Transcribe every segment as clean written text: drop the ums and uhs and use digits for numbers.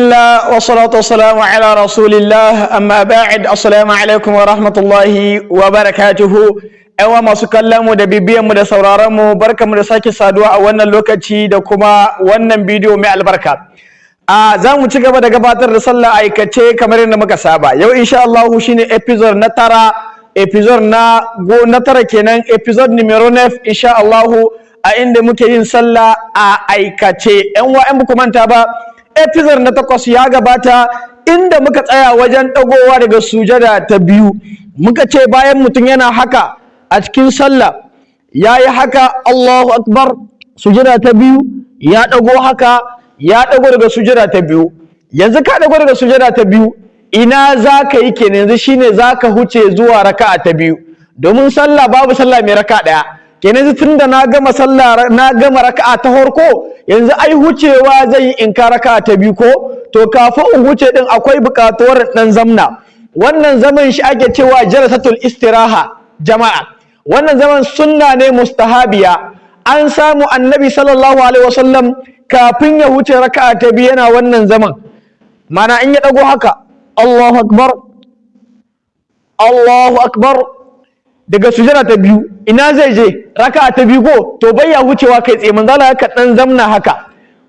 الله والصلاة والسلام على رسول الله، أما بعد، السلام عليكم ورحمة الله وبركاته. 'Yan masu kallon mu da bibiyan mu da sauraron mu, barkamu da sake saduwa a wannan lokaci da kuma wannan bidiyo mai albarka. A za mu ci gaba da gabatar da sallah aikace kamar yadda muka saba. Yau insha Allah shine episode na 9, episode na go na 9 kenan, episode numero 9 insha Allah, a inda muke yin sallah a aikace. 'Yan wa 'yan manta ba, episode na 8 ya gabata, inda muka tsaya wajen ɗagowa daga sujada ta biyu. Muka ce bayan mutum yana haka a cikin sallah, ya yi haka, Allahu akbar, sujada ta biyu, ya ɗago haka, ya ɗago daga sujada ta biyu. Yanzu ka ɗago daga sujada ta biyu, ina za ka yi kenan? Yanzu shine za ka huce zuwa raka'a ta biyu, domin sallah babu sallah mai raka'a ɗaya. Kenan yanzu tunda na gama sallah, na gama raka'a ta farko, yanzu ai hucewa zai yi in ka raka'a ta biyu ko? To kafin in huce din, akwai buƙatuwar dan zamna. Wannan zaman shi ake cewa jalsatul istiraha. Jama'a, wannan zaman sunna ne mustahabiya. An samu Annabi sallallahu alaihi wasallam kafin ya huce raka'a ta biyu yana wannan zaman. Mana in ya dago haka, Allahu akbar, Allahu akbar, daga sujada ta biyu, ina zai je? Raka'a ta biyu ko? To bai ya wucewa kai tsaye, manzo Allah ya dan zamna haka.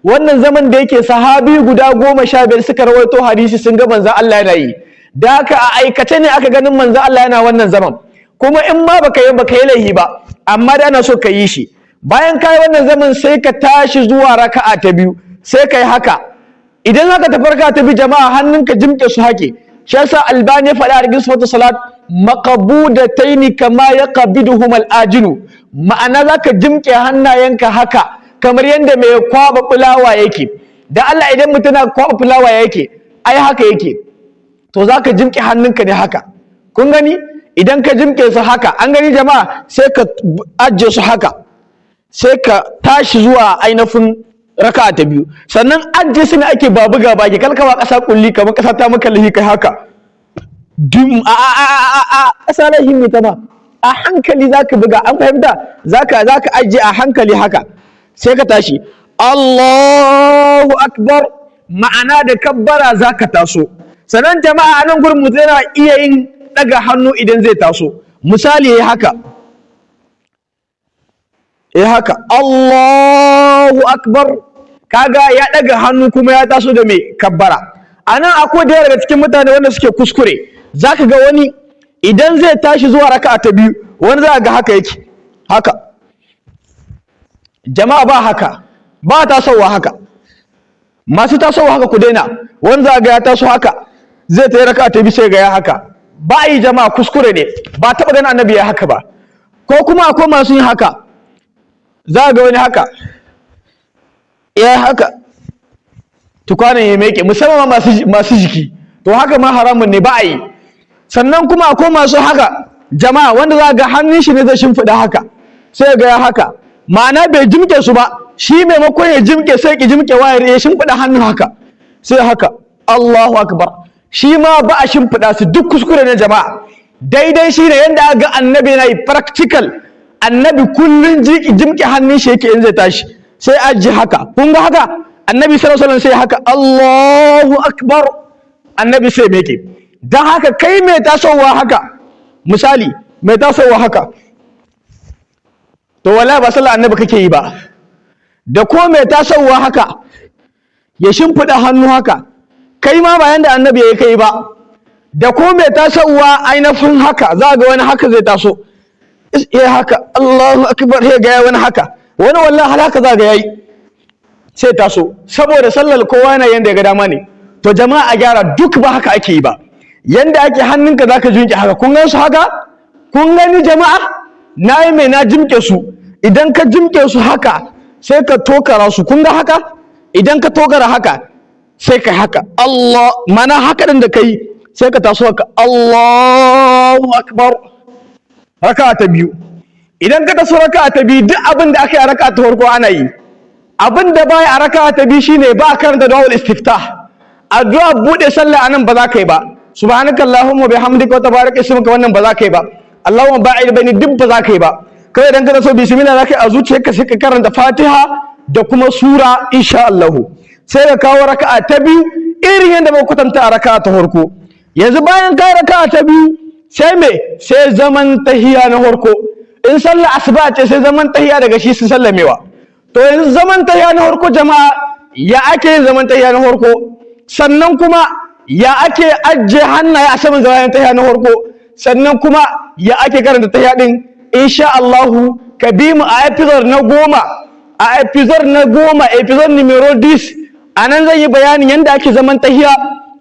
Wannan zaman da yake, sahabi guda 15 suka rawaito hadisi, sun ga manzo Allah yana yi. Da haka a aikace ne aka ganin manzo Allah yana wannan zaman. Kuma in ma baka yi laihi ba, amma da ana so ka yi shi. Bayan ka yi wannan zaman, sai ka tashi zuwa raka'a ta biyu, sai ka yi haka. Idan haka ta farka ta bi, jama'a, hannunka jimke su hake. Shi yasa Albani ya faɗa a cikin sifatu salat: maqbudataini kama yaqbiduhum al-ajinu. Ma'ana zaka jimke hannayenka haka kamar yadda mai kwaba fulawa yake. Da Allah, idan mutum na kwaba fulawa yake, ai haka yake. To zaka jimke hannunka ne haka. Kun gani? Idan ka jimke su haka, an gani jama'a, sai ka ajiye su haka, sai ka tashi zuwa ainihin raka'a ta biyu. Sannan ajiye su ne ake, ba buga ba ke kalkawa ƙasa kulli kamar ƙasa ta maka lahi, kai haka dim a a a a a ƙasa lahi mai ta ma. A hankali zaka buga, an fahimta? Zaka ajiye a hankali haka, sai ka tashi, Allahu akbar, ma'ana da kabbara zaka taso. Sannan jama'a, a nan gurin mutum yana iya yin ɗaga hannu idan zai taso. Misali, yayi haka, ya haka, Allahu akbar, kaga ya ɗaga hannu kuma ya taso da mai kabbara. A nan akwai da daga cikin mutane wanda suke kuskure. Zaka ga wani idan zai tashi zuwa raka'a ta biyu, wani za ga haka yake haka. Jama'a, ba haka, ba tasowa haka. Masu tasowa haka, ku daina. Wani za ga ya taso haka, zai ta yi raka'a ta biyu, sai ga ya haka. Ba yi jama'a, kuskure ne, ba taɓa ganin Annabi ya haka ba. Ko kuma akwai masu yin haka, za ga wani haka ya haka tukwanen ya meke, musamman masu jiki. To haka ma haramun ne, ba a yi. Sannan kuma akwai masu haka jama'a, wanda za ga hannun shi ne zai shimfiɗa haka, sai ga ya haka, ma'ana bai jimke su ba. Shi maimakon ya jimke, sai ki jimke wayar, ya shimfiɗa hannun haka, sai haka, Allahu akbar. Shi ma ba a shimfiɗa su, duk kuskure ne jama'a. Daidai shi ne yanda ga Annabi yana yi practical. Annabi kullun jimke hannun shi yake in zai tashi, sai aji haka. Kun ga haka Annabi sallallahu alaihi wasallam, sai haka, Allahu akbar, Annabi sai meke. Dan haka kai mai tasowa haka, misali mai tasowa haka, to wallahi ba sallar Annabi kake yi ba. Da ko mai tasowa haka ya shimfiɗa hannu haka, kai ma ba yanda Annabi ya kai ba. Da ko mai tasowa ainihin haka, za ga wani haka zai taso, ya haka, Allahu akbar, sai ga wani haka, wani wallahi haka za ga yayi sai taso, saboda sallar kowa yana yanda ya ga dama ne. To jama'a, a gyara, duk ba haka ake yi ba. Yanda ake, hannunka zaka jimke haka. Kun gan su haka? Kun gani jama'a? Na yi mai na jimke su. Idan ka jimke su haka, sai ka tokara su. Kun ga haka? Idan ka tokara haka, sai ka haka, Allah, mana haka din da kai, sai ka taso haka, Allahu akbar, raka'a ta biyu. Idan ka taso raka'a ta biyu, duk abin da aka yi a raka'a ta farko ana yi. Abin da baya a raka'a ta biyu shine ba a karanta du'a'ul istiftah, addu'a bude sallah. Anan ba za ka yi ba subhanaka allahumma bihamdika wa tabaraka ismuka, wannan ba za ka yi ba. Allahumma ba'id baini, duk ba za ka yi ba. Kai idan ka so, bismillah za ka yi a zuciyarka, sai ka karanta Fatiha da kuma sura insha Allah, sai ka kawo raka'a ta biyu. Irin yadda muka kwatanta a raka'a ta farko. Yanzu bayan ka raka'a ta biyu, sai me? Sai zaman tahiya na farko. In sallah asuba ce, sai zaman tahiya, daga shi su sallamewa. To yanzu zaman tahiya na farko, jama'a, ya ake yin zaman tahiya na farko? Sannan kuma ya ake ajiye hannaye a saman zaman tahiya na farko? Sannan kuma ya ake karanta tahiya din? Insha Allahu, ka bi mu a episode na 10, a episode na 10, episode numero 10. A nan zan yi bayanin yadda ake zaman tahiya,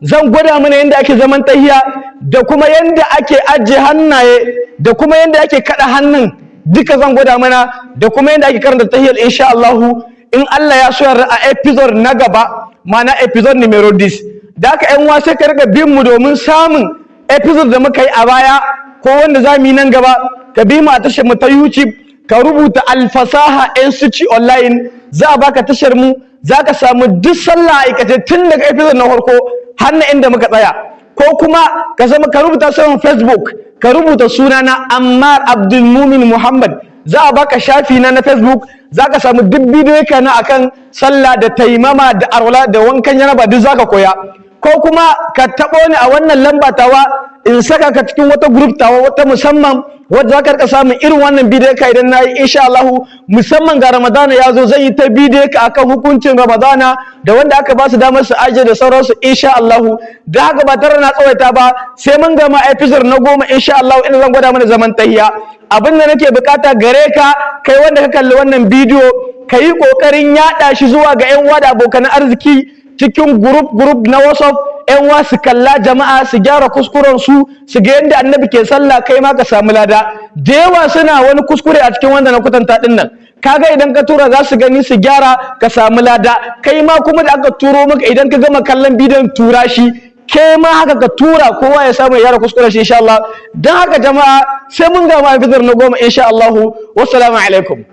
zan gwada mana yadda ake zaman tahiya, da kuma yadda ake ajiye hannaye, da kuma yadda ake kada hannun, duka zan gwada mana, da kuma yadda ake karanta tahiyar, insha Allahu, in Allah ya so yarda, a episode na gaba, ma'ana episode numero 10. Da haka yan uwa, sai ka riga bin mu domin samun episode da muka yi a baya ko wanda za mu yi nan gaba. Ka bi mu a tashar mu ta YouTube, ka rubuta Alfasaha Institute Online, za a baka tashar mu. Za ka samu duk sallah aikace tun daga episode na farko har na inda muka tsaya. Ko kuma ka zama ka rubuta saman Facebook, ka rubuta sunana Ammar Abdulmumin Muhammad, za a baka shafi na na Facebook. Za ka samu duk bidiyo na akan sallah da taimama da arwala da wankan janaba, duk za ka koya. Ko kuma ka taɓo ni a wannan lamba tawa, in saka ka cikin wata group tawa, wata musamman wadda za ka rika samun irin wannan bidiyo ka idan na yi, insha Allah. Musamman ga Ramadana ya zo, zan yi ta bidiyo ka akan hukuncin Ramadana da wanda aka ba su damar su ajiye da sauransu, insha Allah. Da haka ba tare na tsawaita ba, sai mun gama episode na 10, insha Allah, ina zan gwada mana zaman tahiya. Abin da nake bukata gare ka, kai wanda ka kalli wannan bidiyo, ka yi kokarin yaɗa shi zuwa ga 'yan uwa da abokan arziki cikin group group na WhatsApp. Yan uwa su kalla, jama'a su gyara kuskuren su, su ga yadda Annabi ke sallah, kai ma ka samu lada. Da yawa suna wani kuskure a cikin wanda na kwatanta din nan. Kaga idan ka tura, za su gani su gyara, ka samu lada. Kai ma kuma da aka turo maka, idan ka gama kallon bidiyon, tura shi. Ke ma haka, ka tura, kowa ya samu ya gyara kuskuren shi, insha Allah. Dan haka jama'a, sai mun gama episode na 10, insha Allah. Wassalamu alaikum.